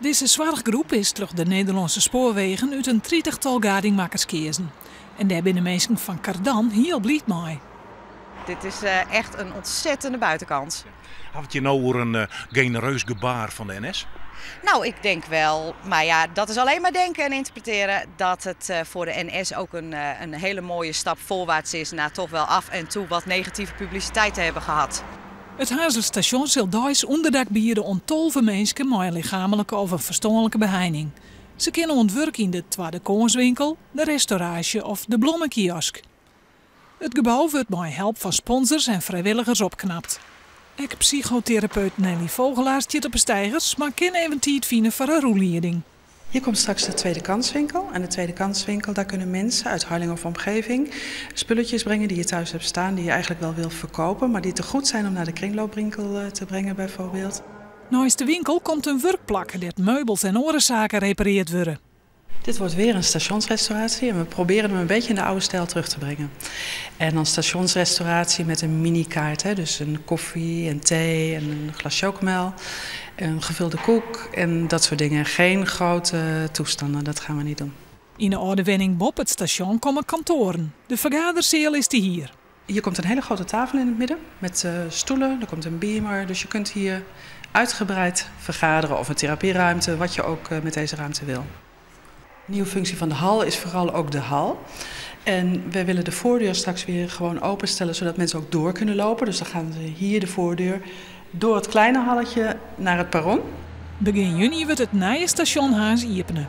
Dizze soarchgroep is troch de Nederlandse Spoorwegen út in tritichtal gadingmakkers keazen. En dêr binne minsken fan Cardan hiel bliid mei. Dit is echt in ontzettende buitenkans. Hawwe it hjir no oer in genereus gebaar fan de NS? Nou, ik denk wel, maar ja, dat is alleen maar denken en interpreteren, dat het voor de NS ook een hele mooie stap voorwaarts is na toch wel af en toe wat negatieve publiciteit te hebben gehad. It Harnzer stasjon sil deis ûnderdak biede oan 12 minsken mei in lichaamlike of in ferstânlike beheining. Se kinne oan it wurk yn de twadde kânswinkel, de restauraasje of de blommekiosk. It gebou wurdt mei help fan sponsors en frijwilligers opknapt. Ek psychoterapeut Nelly Vogelaar stiet op 'e steigers, mar kin even tiid fine foar in rûnlieding. Hier komt straks de tweede kanswinkel. En de tweede kanswinkel, daar kunnen mensen uit Harlingen of omgeving spulletjes brengen die je thuis hebt staan, die je eigenlijk wel wil verkopen, maar die te goed zijn om naar de kringloopwinkel te brengen bijvoorbeeld. Neist de winkel komt in wurkplak dêr't meubels en oare saken reparearre wurde. Dit wordt weer een stationsrestauratie en we proberen hem een beetje in de oude stijl terug te brengen. En dan stationsrestauratie met een minikaart, hè, dus een koffie, een thee en een glas chocomel, een gevulde koek en dat soort dingen. Geen grote toestanden, dat gaan we niet doen. Yn de âlde wenning boppe it stasjon komme kantoaren. De fergaderseal is te hier. Hier komt een hele grote tafel in het midden met stoelen, er komt een beamer, dus je kunt hier uitgebreid vergaderen of een therapieruimte, wat je ook met deze ruimte wil. De nieuwe functie van de hal is vooral ook de hal. En wij willen de voordeur straks weer gewoon openstellen, zodat mensen ook door kunnen lopen. Dus dan gaan ze hier de voordeur door het kleine halletje naar het perron. Begjin juny wurdt it nije stasjon Harns iepene.